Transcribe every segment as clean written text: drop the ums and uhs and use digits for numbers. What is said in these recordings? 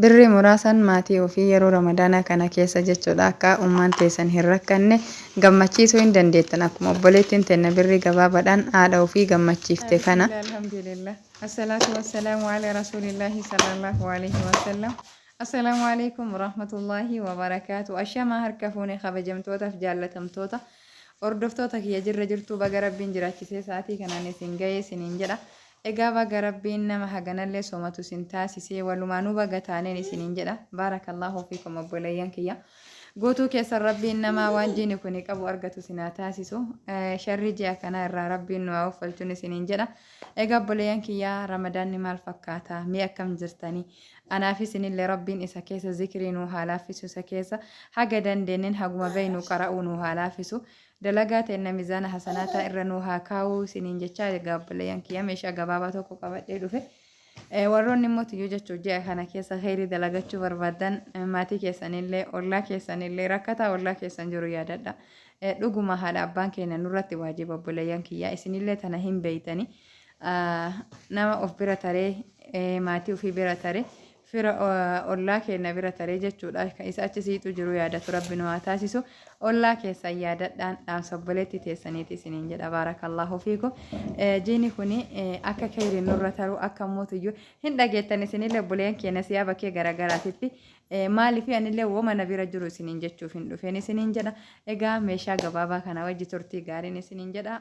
Birrii muraasan maatii ofii yeroo Ramadaanaa kana keessa jechuudha akka ummaan teessan hin rakkanne gammachiisuu hin dandeettan akkuma obboleettiin teenna birrii gabaabadhaan haadha ofii gammachiifte kana. Bismillah alhamdulillah Assalatu wassalamu ala rasulillahi sallallahu alaihi wasallam Assalamu alaikum warahmatullahi wabarakatuh Ashamaa harka fuune kabajamtootaaf jaallatamtoota hordoftoota kiyya jirra jirtuu baga rabbiin jiraachisee sa'aatii kanaan isin ga'ee isiniin jedha Egaa baga Rabbiin nama haganallee soomatu isin taasisee walumaanuu baga taaneen isiniin jedha. Baarakallaahu fiikum obboleeyyan kiyya. Guutuu keessan Rabbiin nama waan jiini kuni qabu argatu isin haa taasisu. Sharrii ji'a kanaa irraa Rabbiin nu haa offalchuun isiniin jedha. Egaa obboleeyyan kiyya Ramadaanni maal fakkaata? Mee akkam jirtanii? Anaaf isinillee Rabbiin isa keessa zikrii nuu haa laaffisu isa keessa haga dandeenneen haguma beeynu qara'uu nuu haa laaffisu. Dalagaa teenna mizaana hasanaataa irra nuu haa kaa'uu isiniin jechaa egaa obboleeyyan kiyya meeshaa gabaabaa tokko qabadhee dhufe. Warroonni immoo tiyyuu jechuun ji'a kana keessa kheyrii dalagachuu barbaaddan maatii keessanillee ollaa keessanillee rakkataa ollaa keessan jiru yaadadha. Dhuguma haadha abbaan keenya nurratti waajiba obboleeyyan kiyya isinillee tana hin beeytani. Nama of bira taree maatii ofii bira taree fira ollaa keenna bira taree jechuudha ka isa achi siixu jiru yaadatu rabbi nu haa taasisu ollaa keessan yaadadhaan dhaamsa obboleettii teessaniiti isiniin jedha baarakallaahu fiikum jiini kuni akka keyriin nurra taru akka mootuyyuu hin dhageettan isinillee obboleeyyan keenya siyaa bakkee garagaraatitti maaliif anillee woma na bira jiru isiniin jechuuf hin dhufeen isiniin jedha egaa meeshaa gabaabaa kana wajji turtii gaariin isiniin jedha.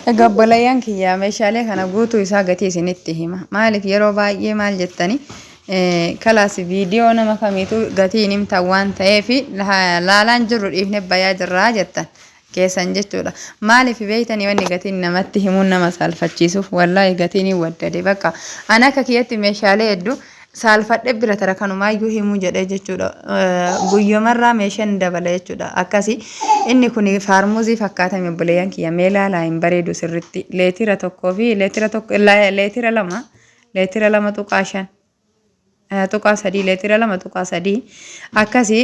Egaa obboleeyyan kiyya meeshaalee kana guutuu isaa gatii isinitti hima. Maaliif yeroo baay'ee maal jettani kalaas viidiyoo nama kamiitu gatii hin himtan waan ta'eef laalaan jirru dhiifne bayaa jirraa jettan keessan jechuudha. Maaliif beektanii wanni gatiin namatti himuun nama saalfachiisuuf wallaahi gatiin hin waddade bakka ani akka kiyyatti meeshaalee hedduu saalfadhe bira tara kanumaayyuu himuu jedhee jechuudha. Guyyamarraa meeshaan dabala jechuudha. Akkasi inni kun faarmuzii fakkaatame obboleeyyan kiyya mee laalaa hin bareedu sirritti. Leetira tokkoo fi leetira tokko leetira lama leetira 2.5 tuqaa 3 leetira 2.3 akkasi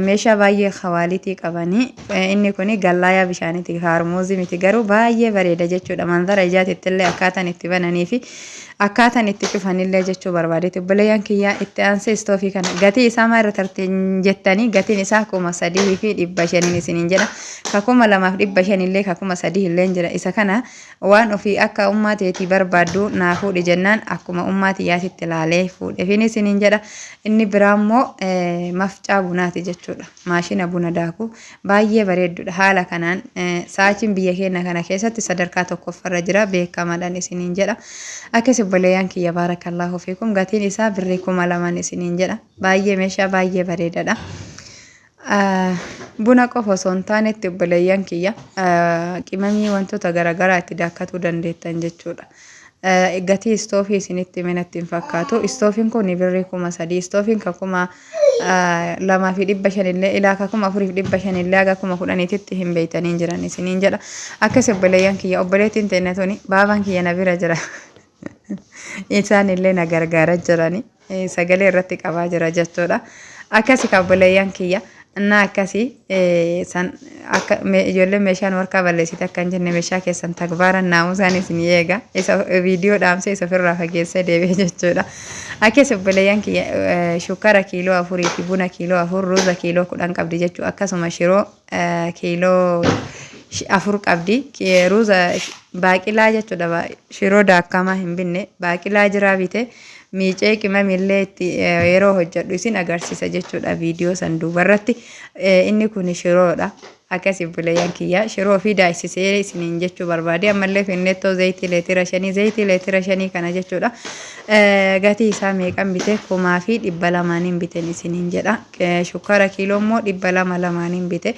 meeshaa baay'ee kawaalitii qabanii inni kun gallaayaa bishaaniiti faarmuuzii miti garuu baay'ee bareeda jechuudha manzara ijaatitti illee akkaataan itti bananii fi Akkaatan itti cufanillee jechuu barbaadeeti. Obboleeyyan kiyyaa itti aansee istoofii kana gatii isaa maa irra tarte jettanii gatiin isaa 3500n isiniin jedha. Ka 2500 illee ka 3000 illee jira. Isa kana waan ofii akka ummaa teetii barbaaddu naa fuudhi jennaan akkuma ummaa tiyyaatitti laalee fuudhefin isiniin jedha. Inni biraa immoo mafcaa bunaati jechuudha. Maashina buna daaku baay'ee bareeddudha. Haala kanaan sa'aatiin biyya keenya kana keessatti sadarkaa tokkoffarra jira beekamadhan isiniin jedha. Akkas obboleeyyan kiyya baarakallaahu fiikum gatiin isaa birrii 2000n isiniin jedha. Baay'ee meeshaa baay'ee bareedadha. Buna qofa osoo hin taanetti obboleeyyan kiyya qimamii wantoota garaagaraa itti daakkatuu dandeettan jechuudha. Gatii istoofii isinitti hime natti hin fakkaatu. Istoofiin kun birrii 3000. Istoofiin ka 2500 illee ilaa ka 4500 illee haga 10,000titti hin beeytanii jiran isiniin jedha. Akkas obboleeyyan kiyya obboleettiin teenya tuni baabaan kiyya na bira jira. Isaan illee na gargaara jirani. Sagalee irratti qabaa jira jechuudha. Akkasi ka obboleeyyan kiyya. Innaa akkasi san akka ijoolleen meeshaan warqaa balleessite akka hin jenne meeshaa keessan tagbaaran naamusaan isin eega. Isa viidiyoo dhaamsee isa ofirraa fageessee deebi'e jechuudha. Akkas obboleeyyan kiyya shukkara kiiloo 4 fi buna kiiloo 4 ruuza kiiloo 10 qabdi jechuudha. Akkasuma shiroo kiiloo 4 qabdi. Ruuza baaqilaa jechuudha. Shiroo daakamaa hin binne baaqilaa jiraa bite. Miicee qimamillee itti yeroo hojjedhu isin agarsiisa jechuudha viidiyoo san duubarratti. Inni kun shiroodha. Akkasi obboleeyyan kiyya shiroo fi daaysisee isiniin jechuu barbaade ammallee finnettoo zayitii leetira 5 zayitii leetira 5 kana jechuudha. Gatii isaa meeqan bite 1200n biten isiniin jedha. Shukkaara kiiloo immoo 200 lamaaniin bite.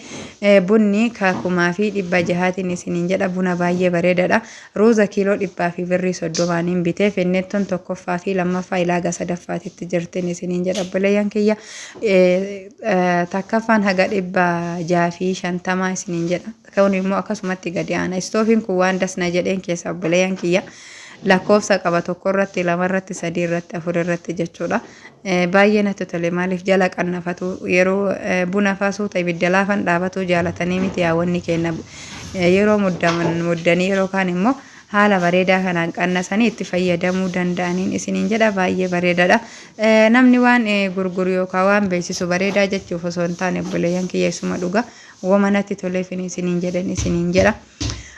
Bunni ka 1600n isiniin jedha buna baay'ee bareedaadha. Ruuza kiiloo dhibbaa fi birrii 30n bite. Fennetton tokkoffaa fi lammaffaa ilaaga sadaffaatitti jirtin isiniin jedha obboleeyyan kiyya. Takkaffaan haga 650 isiniin jedha. Kun immoo akkasumatti gadi aana. Istoofiin kun waan das na jedheen keessa obboleeyyan kiyya. Lakkoofsa qaba tokko irratti, lama irratti, sadii irratti, afur irratti jechuudha. Baay'ee natti tole maaliif jala qannafatu yeroo buna faa suuta ibidda laafan dhaabatuu jaalatanii miti haawwanni keenya yeroo muddaman muddanii yeroo kaan immoo Haala bareedaa kanaan qannasanii itti fayyadamuu danda'aniin isiniin jedha, baay'ee bareedaadha. Namni waan gurguru yookaan waan beeksisu bareedaa jechuuf osoo hin taane, obboleeyyan kiyya, isuma dhuga wama natti toleefin isiniin jedhan isiniin jedha.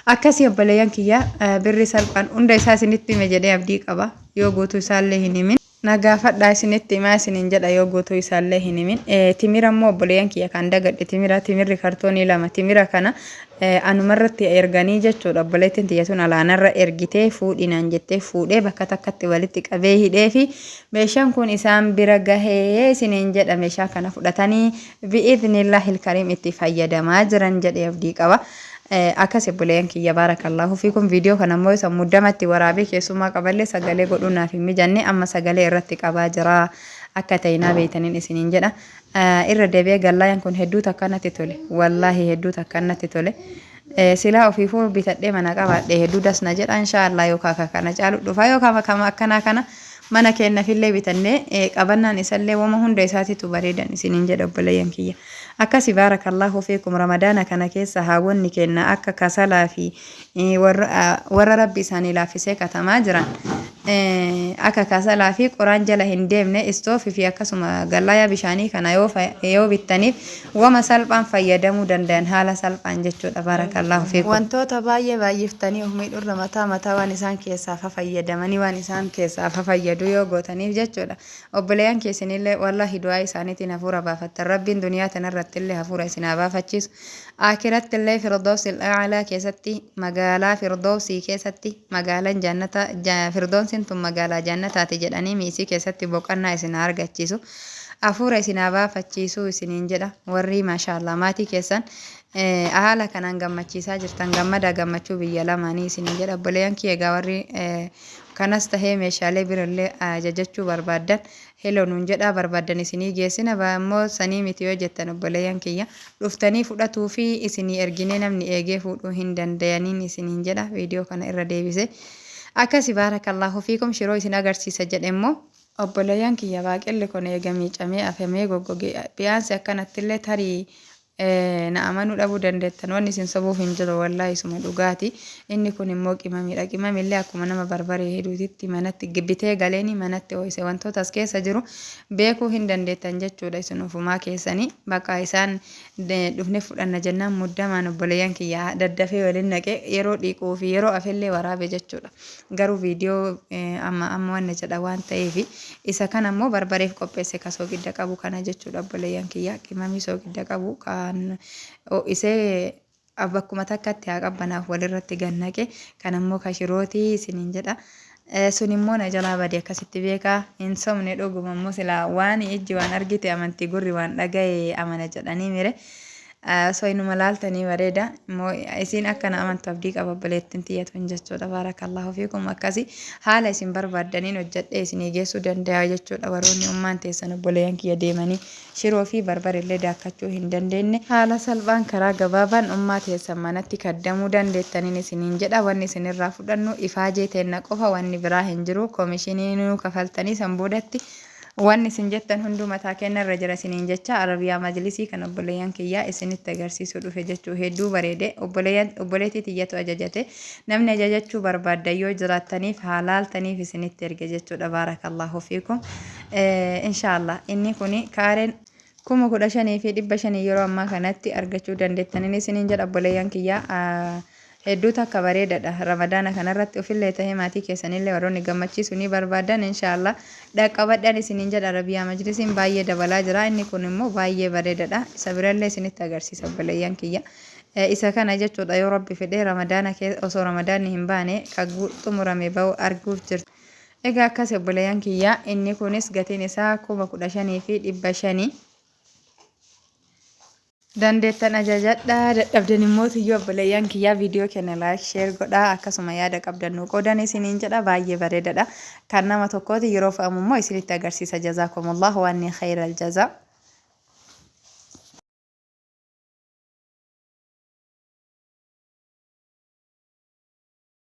Akkasii obboleeyyan kiyya, birri salphaan hunda isaa isinitti hime jedhee abdii qaba, yoo guutuu isaallee hin himin. Na gaafadhaa, isinitti himaa isiniin jedha, yoo guutuu isaallee hin himin. Timira immoo, obboleeyyan kiyya, kan dagadhe timira, timirri kartoonii 2 timira kana anumarratti erganii jechuudha. Obboleettiin tiyya tun alaanarra ergitee fuudhinaan jettee fuudhee bakka takkatti walitti qabee hidhee fi meeshaan kun isaan bira gahee isiniin jedha. Meeshaa kana fudhatanii bi'idhnillahil kariim itti fayyadamaa jiran jedhee abdii qaba. Akkas obboleeyyan kiyya, baarakallaahu fiikum. Viidiyoo kana immoo isa muddamatti waraabee keessummaa qaballee sagalee godhuu naaf hin mijanne, amma sagalee irratti qabaa jira akka ta'e naa beeytaniin isiniin jedha. Irra deebi'ee gallaayaan kun hedduu takka natti tole, wallaahi hedduu takka natti tole. Silaa ofiifuu bitadhee mana qabaadhe hedduu das na jedha. Inshaallah yookaan ka kana caalu dhufa yookaan kama akkanaa kana mana keenyafillee bitannee qabannaan isallee wama hunda isaatitu bareedan isiniin jedha, obboleeyyan kiyya. Akkasi, baarakallaahu fiikum. Ramadaana kana keessa haawwonni keenya akka kasalaa fi warra rabbi isaanii laaffisee katamaa jiran akka kasalaa fi qoraan jala hin deemne, istoofii fi akkasuma gallaayaa bishaanii kana yoo bittaniif wama salphaan fayyadamuu danda'an, haala salphaan jechuudha. Baarakallaahu fiikum. Wantoota baay'ee baay'iftanii of miidhurra mataa mataa waan isaan keessaa fayyadamanii waan isaan keessaa fayyadu yoo gootaniif jechuudha. Obboleeyyan keessanillee wallaahi du'aa isaaniitiin hafuura baafattan. Rabbiin duniyaa tanarrattillee hafuura isin haa baafachiisu. Aakirattillee Firdoosil A'laa keessatti, magaalaa Firdoosii keessatti, magaalaan jannata, Firdoosiin tun magaalaa jannataati jedhanii miisii keessatti boqannaa isin haa argachiisu. Hafuura isin haa baafachiisu isiniin jedha. Warri maashaallah maatii keessan haala kanaan gammachiisaa jirtan, gammadaa gammachuu biyya lamaanii isiniin jedha. Obboleeyyan kiyya, egaa warri kanas tahee meeshaalee birallee ajajachuu barbaaddan hello nuun jedhaa, barbaaddan isinii geessina. Immoo sanii miti yoo jettan, obboleeyyan kiyya, dhuftanii fudhatuu fi isinii erginee namni eegee fuudhuu hin dandayaniin isiniin jedha. Viidiyoo kana irra deebise akkasi, baarakallaahu fiikum. Shiroo isin agarsiisa jedhe immoo, obboleeyyan kiyya, baaqelli kun eega miicamee afamee goggoge biyaansi akkanattillee tarii na amanuu dhabuu dandeettan, wanni isin sobuuf hin jiru, wallaahi isuma dhugaati. Inni kun immoo qimamiidha. Qimamillee akkuma nama barbaree hedduutitti manatti bitee galeeni manatti ho'ise. Wantoota as keessa jiru beekuu hin dandeettan jechuudha isin ofumaa keessanii. Bakka isaan dhufne fudhanna jennaan muddamaan, obboleeyyan kiyya, daddafee waliin naqee yeroo dhiquu fi yeroo afellee waraabe jechuudha. Garuu viidiyoo amma amma wanna jedha waan ta'eef, isa kana immoo barbareef qopheesse, ka soogidda qabu kana jechuudha, obboleeyyan kiyya. Qimamii soogidda qabu kan ho'isee bakkuma takkatti haa qabbanaaf walirratti gannaqe. Kan ammoo ka shirootii isiniin jedha. Sun immoo na jalaa bade, akkasitti beekaa, hin sobne. Dhuguma immoo silaa waan ijji waan argite amantii, gurri waan dhagaye amana jedhanii mire. Osoo inuma laaltanii bareeda. Immoo isiin akka na amantu abdii qaba, obboleettiin tiyyatuun jechuudha. Baarakallaahu fiikum. Akkasi haala isin barbaaddaniin hojjedhee isinii geessuu danda'a jechuudha. Warroonni ummaan teessan, obboleeyyan kiyya, deemanii shiroo fi barbareellee daakkachuu hin dandeenye, haala salphaan karaa gabaabaan ummaa teessan manatti kaddamuu dandeettaniin isiniin jedha. Wanni isinirraa fudhannu ifaajee teenna qofa, wanni biraa hin jiru. Komishinii nuu kafaltanii san boodatti wanni isin jettan hunduu mataa kenna irra jira isiniin jecha. Arabiyaa majlisii kan obboleeyyan kiyyaa isinitti agarsiisuu dhufe jechuu, hedduu bareede. Obboleeyyan, obboleettii tiyyatu ajajate. Namni ajajachuu barbaaddan yoo jiraattaniif haa laaltaniif isinitti erge jechuudha. Baarakallaahu fiikum. Inshaallah inni kuni kaareen 15,500 yeroo ammaa kanatti argachuu dandeettaniin isiniin jedha, obboleeyyan kiyyaa. Hedduu takka bareedadha. Ramadaana kanarratti ofillee tahee maatii keessanillee warroonni gammachiisuu ni barbaadan, inshaallah dhaqqabadhaan isiniin jedha. Arabiyaa majlisiin baay'ee dabalaa jira. Inni kun immoo baay'ee bareedadha. Isa birallee isinitti agarsiisa, obboleeyyan kiyya. Isa kana jechuudha, yoo rabbi fedhe ramadaana osoo ramadaanni hin baane kan xumurame bahu arguuf jirtu. Egaa akkas, obboleeyyan kiyya, inni kunis gatiin isaa 15,500. Dandeettan ajajadha, dadhabdan immoo tuyyuu, obboleeyyan kiyyaa, viidiyoo keenya like, share godhaa, akkasuma yaada qabdan nu qoodan isiniin jedha. Baay'ee bareedadha. Kan nama tokkooti, yeroo fe'amu immoo isinitti agarsiisa. Jazaakumullahu wanni khayral jazaa.